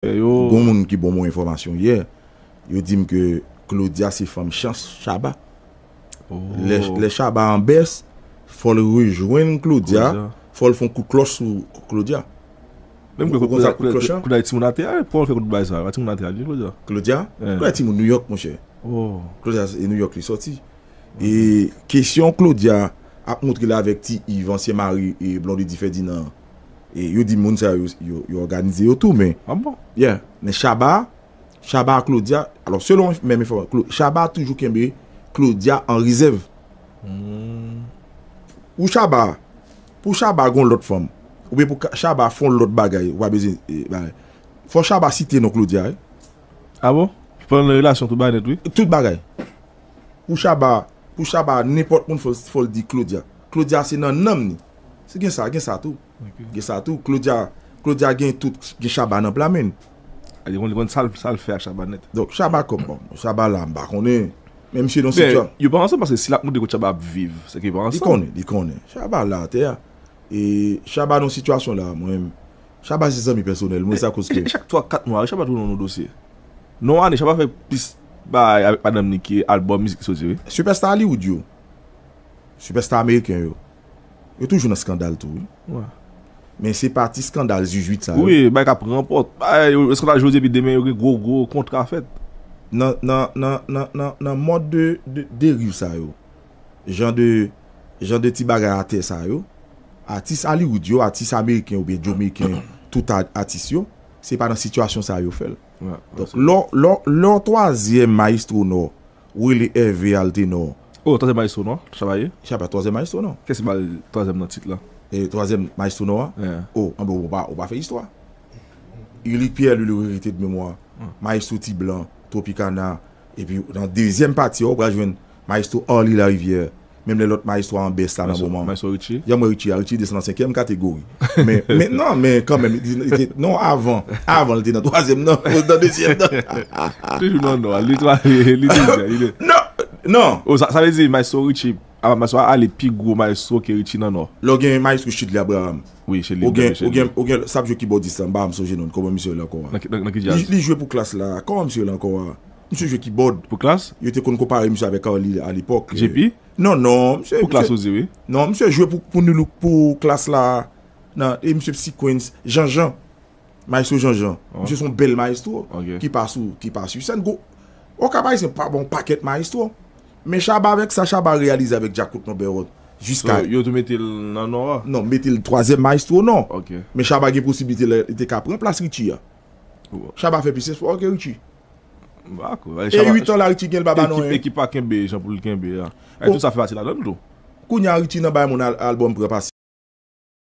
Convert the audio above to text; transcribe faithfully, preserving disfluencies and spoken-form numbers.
Yo. Gon moun ki ban mwen enfòmasyon yè. Yo di m ke Claudia se fanm chans Shabba. Lè, lè Shabba an bès, fò l rejwenn Claudia, fò l fè yon kout klòch sou Claudia. Menm kwen kout klòch la, kout klòch la? Kout la timoun atè a, pou l fè kout bay sa, pa timoun atè a, li Claudia. Claudia? Claudia timoun New York, monchè. Claudia, e New York li sòti. E kesyon Claudia ap montre l avèk Ti Yves, ansyen mari e Blondedy Ferdinand. E yo di moun sa yo, yo, yo òganize yo tou, men. Ah bon? Yeah. Men Shabba, Shabba ak Claudia, alò, selon menm enfòmasyon, Cla- Shabba toujou kenbe Claudia an rezèv. Pou Shabba, pou Shabba gon lòt fanm, oubyen pou Shabba fè yon lòt bagay, ou pa bezwen, e, bagay. Fò Shabba site non Claudia, wi. Ah bon? Pandan relasyon, tout bagay nèt, wi. Tout bagay. Pou Shabba, pou Shabba, nenpòt moun fò, fò l di Claudia. Claudia se nan nanm ni. Se gen sa, gen sa tou. Gen sa tou. Claudia, Claudia gen tout, gen Shabba nan pla men. A, li konn, li konn sa l, sa l fè ak Shabba nèt. Donk, Shabba kòm, bon, Shabba la, m pa konnen. Men misye nan sitiyasyon. Yo pa ansanm paske si l ap montre kote Shabba ap viv, se ke yo pa ansanm. Li konnen, li konnen. Shabba la atè a. E Shabba nan sitiyasyon la, mwen menm. Shabba se zanmi pèsonèl mwen, se akoz ke. E chak twa, kat mwa, Shabba tounen nan dosye. Nan ane, Shabba fè plis bagay avèk madanm ni ke albòm mizik ki soti, wi. Sipèsta Hollywood yo, sipèsta ameriken yo, yo toujou nan eskandal tou, wi. Men se pa ti eskandal zuit sa yo. Wi, bagay k ap ranpòt. Bagay yo, eskandal jodi epi demen yo gen gwo, gwo kontra fèt. Nan, nan, nan, nan, nan, nan mòd de, de, deriv sa yo. Jan de, jan de ti bagay atè sa yo. Atis Hollywood yo, atis ameriken oubyen Jamayiken, tout a- atis yo, se pa nan sitiyasyon sa yo fè l. Donk, lè w, lè w, lè w twazyèm mayestwo Nò, rele Hervé Altenor. Oh, twazyèm mayestwo Nò, Shabba ye? Shabba twazyèm mayestwo Nò. Kiyès ki ba l twazyèm nan tit la? E twazyèm mayestwo Nò a? Oh, anben, ou pa, ou pa fè istwa. Ilick Pierre, Louis Louis, rete de memwa. Mayestwo Ti Blan, Tropicana. Epi nan dezyèm pati a, ou pral jwenn Mayestwo Arly Larivière. Menm lè lòt mayestwo a an bès la nan moman. Mayestwo Richie? Jan m wè Richie a, Richie desann nan senkyèm kategori. Men, men non, men kanmenm, li, li te, non, avan, avan li te nan twazyèm nan, nan dezyèm nan. Toujou nan nò, li twa, li dezyèm, li de. Non, non. Oh, sa, sa vle di Mayestwo Richie, a, Mayestwo Arly pi gwo mayestwo ke Richie nan nò. Lè w gen Mayestwo Chidly Abraham. Wi, Chidly Abraham. Ou gen, ou gen, sa ap jwe kibòdis la, m pa janm sonje non l, kòman misye rele ankò a? Nan ki, nan, nan ki djaz? Li, li jwe pou Klass la, kòman misye rele ankò a? Misye jwe kibòd. Pou Klass? Yo te konn konpare misye avèk Arly alepòk. J P? Non, non, misye, pou Klass misye, ou di, wi. Non, misye jwe pou, pou Nulook, pou Klass la. Nan, e misye Sequence, Jean Jean. Mayestwo Jean Jean. Misye se yon bèl mayestwo ki pa sou, ki pa sou sèn. Gwo, okap ayisyen pa bon pakèt mayestwo. Men Shabba avèk sa, Shabba reyalize avèk Djakout Nonbè Wòd. Jiska. So, yo tou mete l nan nò a? Non, mete l twazyèm mayestwo, non. Men Shabba gen posiblite li te ka pran plas Richie a. Shabba fè plis espò ke Richie. Dakò. E uit an la, Richie gen l pa ba non, hein. Ekip pa kenbe jan pou l kenbe a. E tout sa fè pati ladan l tou. Kounye a Richie nan bay moun al- albòm pran pase.